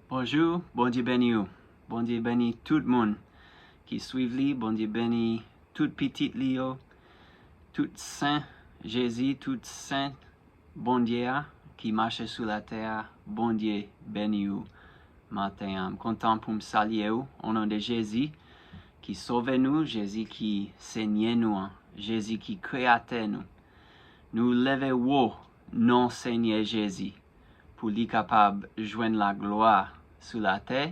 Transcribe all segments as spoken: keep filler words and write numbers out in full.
Bonjou, Bondye beni w. Bondye beni tout moun ki swiv li. Bondye beni tout pitit li yo, tout sen Jezi, tout sen Bondye a ki mache sou latè a. Bondye beni w maten an. M kontan pou m salye w o non de Jezi ki sove nou, Jezi ki Senyè nou an, Jezi ki Kreyatè nou. Nou leve wo non Senyè Jezi pou li kapab jwenn laglwa sou latè,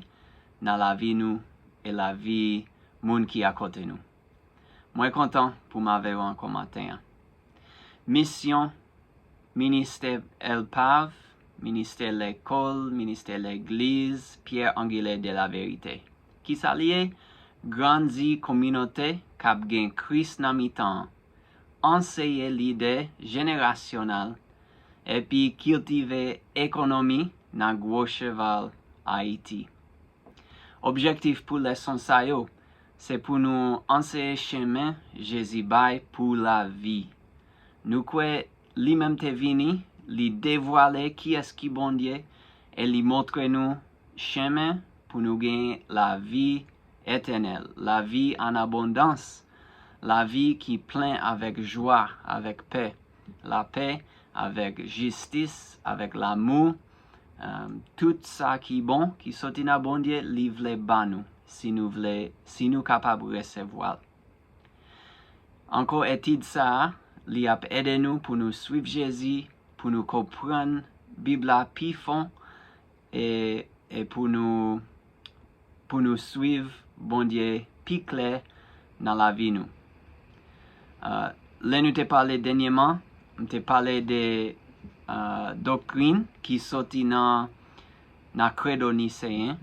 nan lavi nou e lavi moun ki akote nou. Mwen kontan pou m avè w ankò maten an. Misyon ministè Elpav, ministè lekòl, ministè legliz Pierre Angulaire de la Vérité. Kisa li ye? Grandi kominote k ap gen Kris nan mitan an, anseye lidè jenerasyonal, epi kiltive ekonomi nan gwo cheval Ayiti. Objektif pou lèson sa yo, se pou nou anseye chemen Jezi bay pou lavi. Nou kwè li menm te vini, li devwale kiyès ki Bondye, e li montre nou chemen pou nou gen lavi etènèl, lavi an abondans, lavi ki plen avèk jwa, avèk pè, lapè, avèk jistis, avèk lamou. Tout sa ki bon, ki soti nan Bondye, li vle ba nou, si nou vle, si nou kapab resevwa l. Ankò, etid sa a, li ap ede nou pou nou swiv Jezi, pou nou konprann Bib la pi fon, e, e pou nou, pou nou swiv Bondye pi klè nan lavi nou. Ah, lè nou te pale dènyèman, m te pale de, ah, doktrin ki soti nan, nan Kredo Niseyen,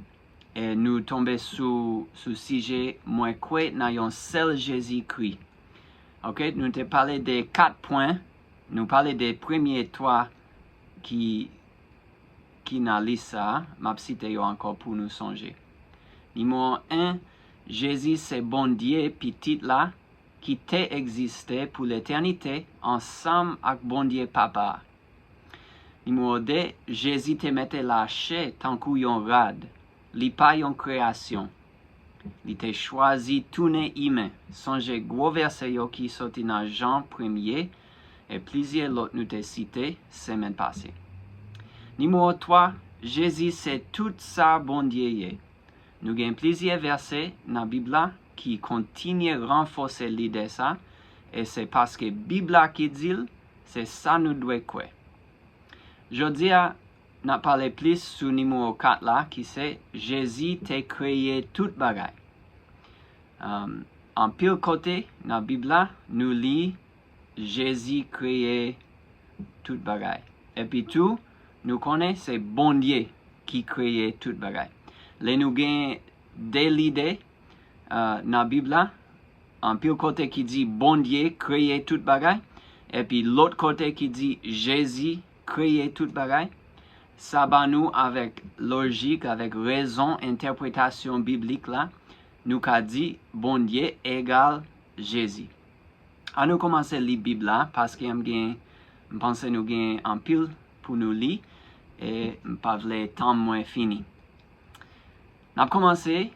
e nou tonbe sou, sou sijè mwen kwè nan yon sèl Jezikri. Ok, nou te pale de kat pwen, nou pale de premye twa ki, ki nan lis sa a, m ap site yo ankò pou nou sonje. Nimewo en, Jezi se Bondye Pitit la ki te egziste pou letènite ansanm ak Bondye Papa a. Nimewo de, Jezi te mete lachè tankou yon rad. Li pa yon kreyasyon. Li te chwazi tounen imen. Sonje gwo vèsè yo ki soti nan Jan premye e plizyè lòt nou te site semèn pase. Nimewo twa, Jezi se tout sa Bondye ye. Nou gen plizyè vèsè nan Bib la ki kontinye ranfòse lide sa, e se paske Bib la ki di l, se sa nou dwe kwè. Jodi a, n ap pale plis sou nimewo kat la, ki se Jezi te kreye tout bagay. Anpil kote nan Bib la, nou li Jezi kreye tout bagay. Epi tou, nou konnen se Bondye ki kreye tout bagay. Lè nou gen de lide, ah, nan Bib la, anpil kote ki di Bondye kreye tout bagay, epi lòt kote ki di Jezi kreye tout bagay, sa ba nou avèk lojik, avèk rezon entèpretasyon biblik la, nou ka di Bondye egal Jezi. An nou kòmanse li Bib la, paske m gen, m panse nou gen anpil pou nou li, e m pa vle tan mwen fini. N ap kòmanse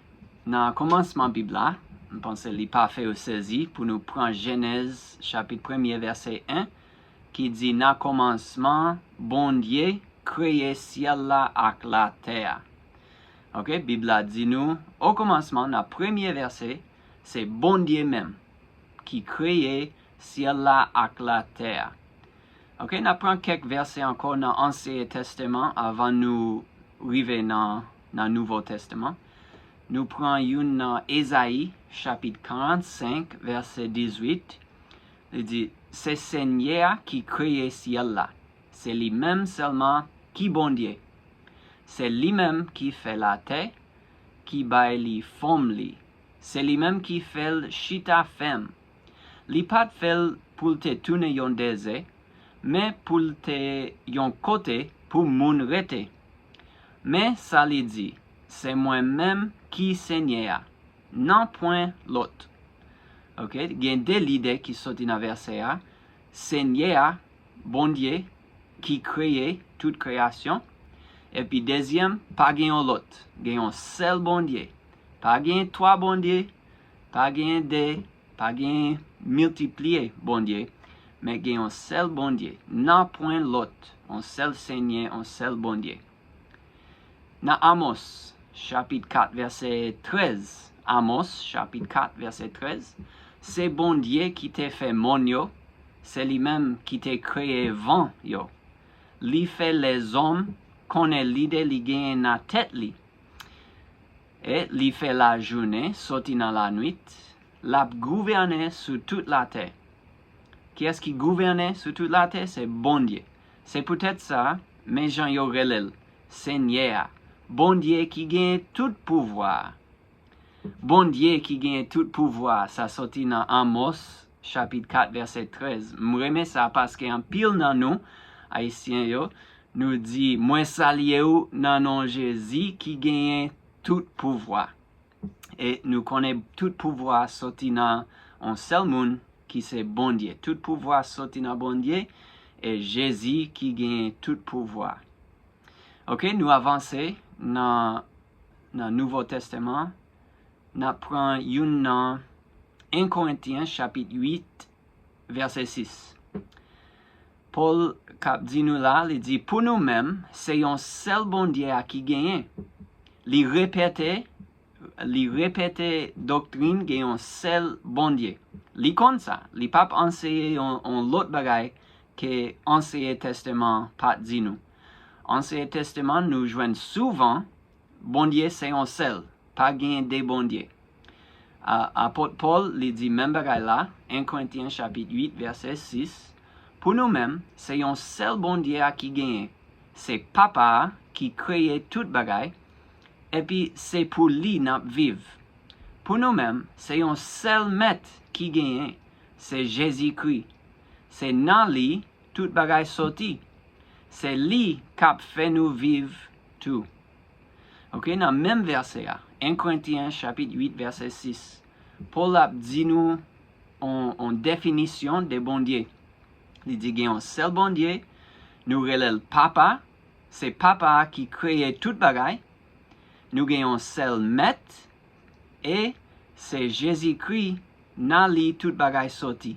nan kòmansman Bib la. M panse li pa fè yo sezi pou nou pran Jenèz chapit premye vèsè en ki di, nan kòmansman, Bondye kreye syèl la ak latè a. Ok, Bib la di nou, o kòmansman, nan premye vèsè, se Bondye menm ki kreye syèl la ak latè a. Ok, n ap pran kèk vèsè ankò nan Anseye Tèsteman avan nou rive nan, nan Nouvo Tèsteman. Nou pran youn nan Ezayi, chapit karannsenk, vèsè dizuit. Li di, se Senyè a ki kreye syèl la. Se li menm sèlman ki Bondye. Se li menm ki fè latè, ki bay li fòm li. Se li menm ki fè l chita fèm. Li pa t fè l pou l te tounen yon dezè, men pou l te yon kote pou moun rete. Men sa li di, se mwen menm ki Senyè a, nanpwen lòt. Ok, gen de lide ki soti nan vèsè a. Senyè a, Bondye, ki kreye tout kreyasyon, Epi dezyèm, pa gen yon lòt. Gen yon sèl Bondye. Pa gen twa Bondye, pa gen de, pa gen miltipliye Bondye, men gen yon sèl Bondye. Nanpwen lòt, yon sèl Senyè, yon sèl Bondye. Nan Amos, chapit kat, vèsè trèz, Amos, chapit kat, vèsè trèz, se Bondye ki te fè mòn yo, se li menm ki te kreye van yo. Li fè lèzòm konnen lide li genyen nan tèt li, e li fè lajounen soti nan lanwit, l ap gouvène sou tout latè. Kiyès ki gouvène sou tout latè? Se Bondye. Se poutèt sa, men jan yo rele l, Senyè a, Bondye ki gen tout pouvwa a. Bondye ki gen tout pouvwa a, sa soti nan Amos, chapit kat, vèsè trèz. M renmen sa paske anpil nan nou, Ayisyen yo, nou di, "Mwen salye w nan non Jezi ki genyen tout pouvwa." E nou konnen tout pouvwa soti nan yon sèl moun ki se Bondye. Tout pouvwa soti nan Bondye e Jezi ki genyen tout pouvwa. Ok, nou avanse nan, nan Nouvo Testaman. N ap pran youn nan en Korentyen chapit uit, vèsè sis. Pòl k ap di nou la, li di, "Pou nou menm, se yon sèl Bondye a ki genyen." Li repete, li repete doktrin gen yon sèl Bondye. Li konn sa, li p ap anseye yon, yon lòt bagay ke Anseye Testaman pa t di nou. Anseye Testaman nou jwenn souvan, Bondye se yon sèl, pa gen de Bondye. A, apot Pòl, li di menm bagay la, en Korentyen chapit uit, vèsè sis, "Pou nou menm, se yon sèl Bondye a ki genyen. Se Papa a ki kreye tout bagay, epi se pou li n ap viv. Pou nou menm, se yon sèl Mèt ki genyen, se Jezikri. Se nan li tout bagay soti. Se li k ap fè nou viv tou." Ok, nan menm vèsè a, en Korentyen chapit uit, vèsè sis, Pòl ap di nou on, on definisyon de Bondye. Li di gen yon sèl Bondye, nou rele l Papa, se Papa a ki kreye tout bagay. Nou gen yon sèl Mèt, e se Jezikri, nan li tout bagay soti.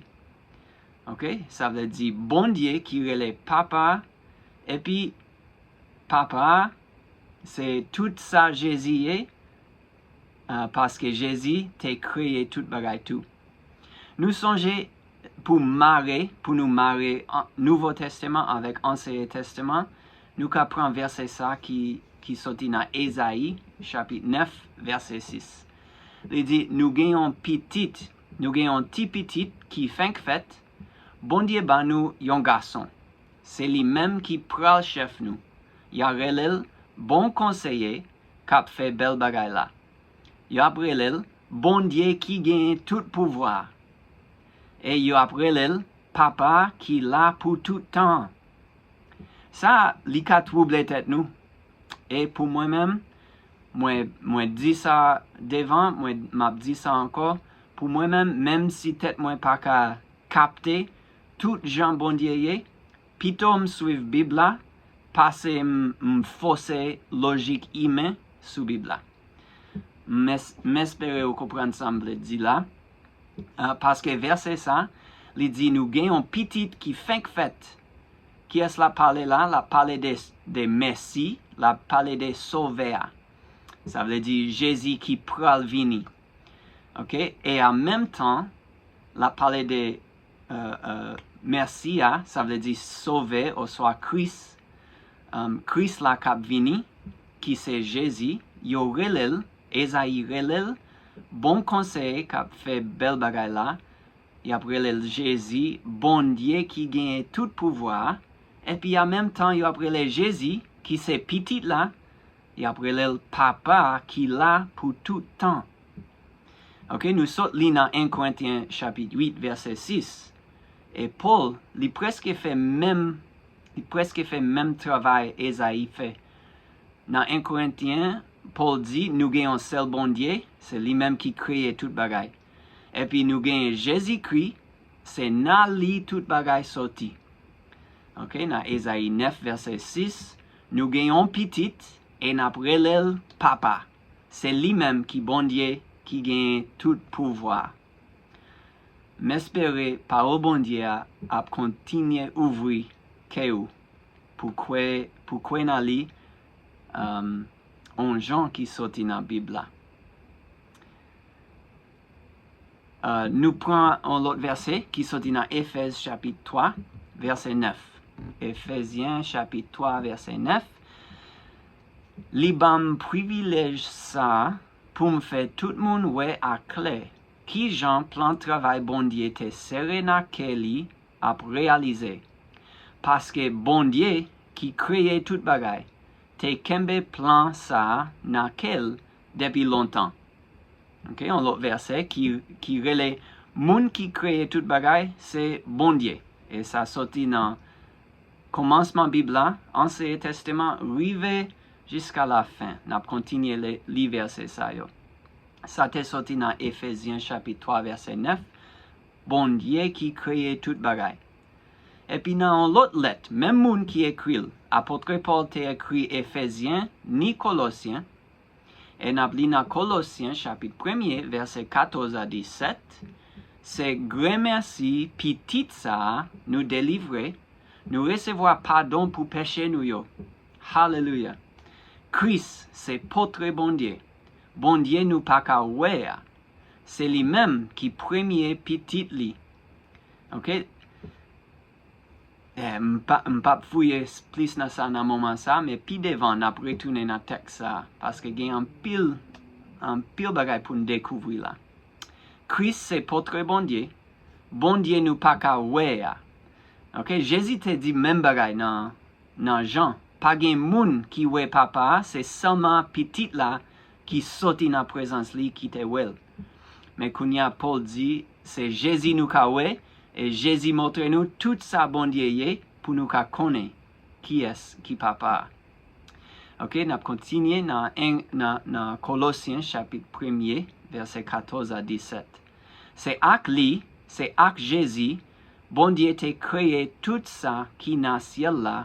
Ok, sa vle di Bondye ki rele Papa, epi Papa a, se tout sa Jezi ye, ah, paske Jezi te kreye tout bagay tou. Nou sonje pou mare, pou nou mare an, Nouvo Testaman avèk Anseye Testaman, nou ka pran vèsè sa ki, ki soti nan Ezayi, chapit nèf, vèsè sis. Li di, "Nou gen yon pitit, nou gen yon ti pitit ki fenk fèt, Bondye ban nou yon gason. Se li menm ki pral chèf nou. Y a rele l Bon Konseye k ap fè bèl bagay la. Y ap rele l Bondye ki genyen tout pouvwa a. E y ap rele l Papa ki la pou tout tan." Sa, li ka twouble tèt nou. E pou mwen menm, mwen, mwen di sa devan, mwen, m ap di sa ankò. Pou mwen menm, menm si tèt mwen pa ka kapte tout jan Bondye ye, pito m swiv Bib la, pase m, m fòse lojik imen sou Bib la. M es-, m espere w konprann sa m vle di la. Ah, paske vèsè sa, li di nou gen yon pitit ki fenk fèt. Kiyès l ap pale la? L ap pale de, de Mesi, l ap pale de Sovè a. Sa vle di Jezi ki pral vini. Ok? E an menm tan, l ap pale de, euh, euh, Mesi a, sa vle di Sovè oswa Kris. Um, Kris la k ap vini, ki se Jezi, yo rele l, Ezayi rele l, Bon Konseye k ap fè bèl bagay la, y ap rele l Jezi, Bondye ki genyen tout pouvwa a, epi an menm tan yo ap rele Jezi, ki se Pitit la, y ap rele l Papa a ki la pou tout tan. Ok, nou sot li nan en Korentyen chapit uit, vèsè sis. E Pòl, li prèske fè menm, li prèske fè menm travay Ezayi fè. Nan en Korentyen, Pòl di, nou gen yon sèl Bondye, se li menm ki kreye tout bagay. Epi nou gen Jezikri, se nan li tout bagay soti. Ok, nan Ezayi nèf, vèsè sis, Nou gen yon pitit e n ap rele l Papa. Se li menm ki Bondye ki gen tout pouvwa. M espere pawòl Bondye a ap kontinye ouvri kè w pou kwè, pou kwè nan li, um, yon jan ki soti nan Bib la. Uh, nou pran yon lòt vèsè ki soti nan Efèz chapit twa, vèsè nèf. Efezyen chapit twa, vèsè nèf. Li ban m privilèj sa a pou m fè tout moun wè aklè kijan plan travay Bondye te sere nan kè li ap reyalize. Paske Bondye ki kreye tout bagay te kenbe plan sa a nan kè l depi lontan. Ok, yon lòt vèsè ki, ki rele moun ki kreye tout bagay se Bondye. E sa soti nan kòmansman Bib la, Anseye Testaman, rive jiska lafen. N ap kontinye li, li vèsè sa yo. Sa te soti nan Efezyen chapit twa, vèsè nèf. Bondye ki kreye tout bagay. Epi nan yon lòt lèt, menm moun ki ekri l, apot Pòl te ekri Efezyen ni Kolosyen, e n ap li nan Kolosyen chapit premye, vèsè katòz a disèt, se granmèsi pitit sa a nou delivre, nou resevwa padon pou peche nou yo. Haleluya! Kris se pòtre Bondye, Bondye nou pa ka wè a. Se li menm ki premye pitit li. Ok? Eh, m pa, m p ap fouye s-, plis nan sa nan moman sa, men pi devan n ap retounen nan tèks sa, paske gen anpil, anpil bagay pou n dekouvri la. Kris se pòtre Bondye, Bondye nou pa ka wè a. Ok? Jezi te di menm bagay nan, nan Jan. Pa gen moun ki wè Papa a, se sèlman Pitit la ki soti nan prezans li ki te wè l. Men kounye a, Pòl di, se Jezi nou ka wè, e Jezi montre nou tout sa Bondye ye pou nou ka konnen kiyès ki Papa a. Ok, n ap kontinye nan, en, nan, nan Kolosyen chapit premye, vèsè katòz a disèt. Se ak li, se ak Jezi, Bondye te kreye tout sa ki nan syèl la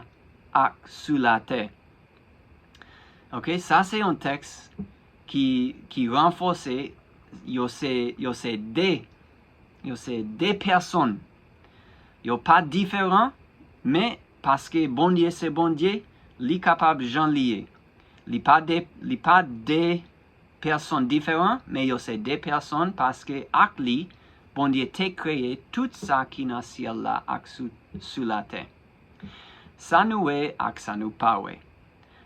ak sou latè. Ok, sa se yon tèks ki, ki ranfòse yo se, yo se de, yo se de pèsonn. Yo pa diferan, men paske Bondye se Bondye, li kapab jan li ye. Li pa de, li pa de pèsonn diferan, men yo se de pèsonn paske ak li, Bondye te kreye tout sa ki nan syèl la ak sou, sou latè. Sa nou wè ak sa nou pa wè.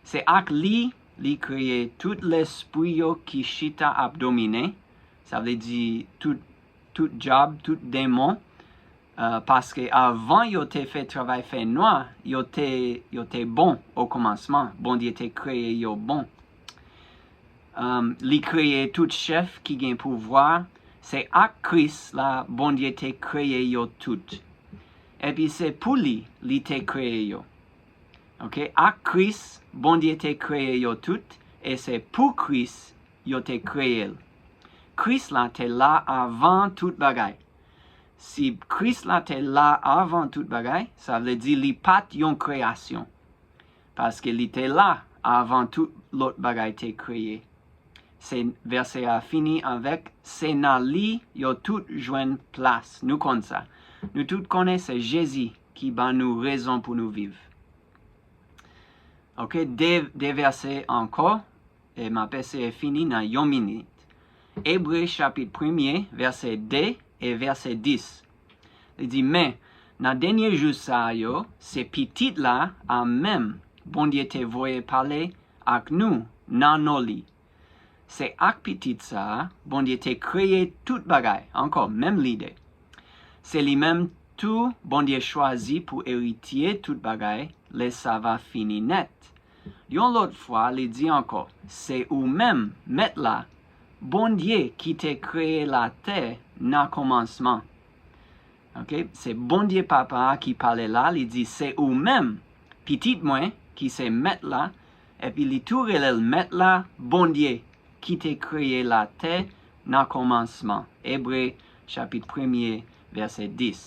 Se ak li, li kreye tout lespri yo ki chita ap domine, sa vle di tout, tout dyab, tout demon, uh, paske avan yo te fè travay fènwa, yo te, yo te bon o kòmansman, Bondye te kreye yo bon. Um, li kreye tout chèf ki gen pouvwa, se ak Kris la Bondye te kreye yo tout. Epi se pou li, li te kreye yo. Ok, ak Kris, Bondye te kreye yo tout, e se pou Kris yo te kreye l. Kris la te la avan tout bagay. Si Kris la te la avan tout bagay, sa vle di li pa t yon kreyasyon. Paske li te la avan tout lòt bagay te kreye. Se, vèsè a fini avèk, se nan li yo tout jwenn plas. Nou konn sa. Nou tout konnen se Jezi ki ban nou rezon pou nou viv. Ok, de, de vèsè ankò, e m ap eseye fini nan yon minit. Ebre chapit premye, vèsè de e vèsè dis. Li di, men, nan dènye jou sa a yo, se Pitit la a menm Bondye te voye pale ak nou nan non li. Se ak Pitit sa a, Bondye te kreye tout bagay, ankò, menm lide. Se li menm tou Bondye chwazi pou eritye tout bagay, lè sa va fini nèt. Yon lòt fwa, li di ankò, se ou menm, Mèt la, Bondye ki te kreye latè nan kòmansman. Ok? Se Bondye Papa a ki pale la, li di, se ou menm, pitit mwen, ki se Mèt la, epi li tou rele l Mèt la, Bondye ki te kreye latè nan kòmansman. Ebre, chapit premye, vèsè dis.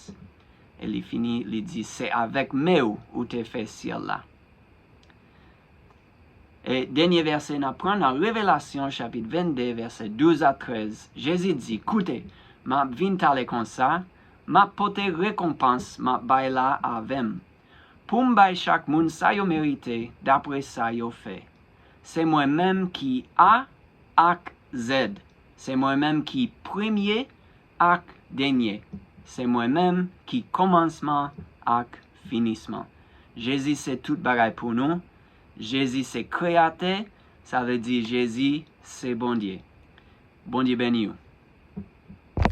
E li fini, li di, se avèk men w ou te fè syèl la. E dènye vèsè n ap pran nan Revelasyon chapit vennde, vèsè douz a trèz. Jezi di, "Koute, m ap vin talè konsa, m ap pote rekonpans m ap bay la avè m, pou m bay chak moun sa yo merite dapre sa yo fè. Se mwen menm ki A ak Z. Se mwen menm ki premye ak dènye. Se mwen menm ki kòmansman ak finisman." Jezi se tout bagay pou nou. Jezi se kreyatè, sa vle di Jezi se Bondye. Bondye beni w.